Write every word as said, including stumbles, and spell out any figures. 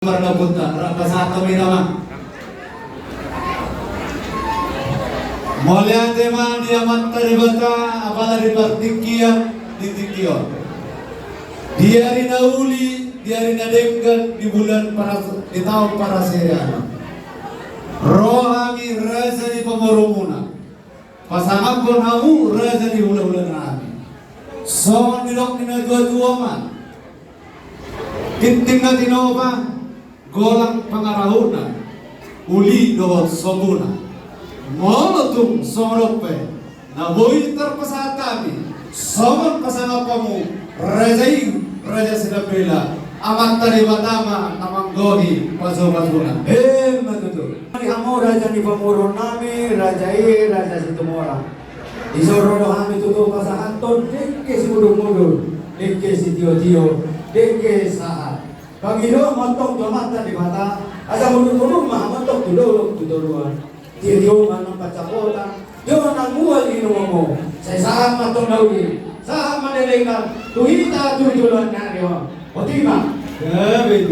Marga Punta, rap pasahat hami nama. Mauliate ma di Amanta Debata, apala di partingkian di tingki on. Di ari na uli, di ari na denggan, di bulan paras-, di taon paraserian on. Ro hami raja ni pamoromuna. Pasangaphon hamu raja ni hulahula nami. Songon nidok ni na tuatua ma. Tingting na tinopa, golang pangarahutna, uli dohot sombuna. Molo tung songon on pe, na boi tarpasahat hami, songon pasangap hamu, raja i, raja Sidambela, Amanta Debata ma na manggohi pasupasuna. Emma tutu. Di hamu raja ni pamoruon nami, raja i, raja Situmorang. Dison ro do hami tutu pasahathon, dengke simudurmudur, dengke sitiotio, dengke sahat. Pangidoan ma antong tu Amanta Debata, asa mudurmudur ma hamu antong tu dolok tu toruan. Tio ma nang pansamotan, tio ma nang mual ni inumon. Sai sahat ma antong na uli, sahat ma na denggan, tu hita tu joloan ni ari on. Boti ma. Gabe tu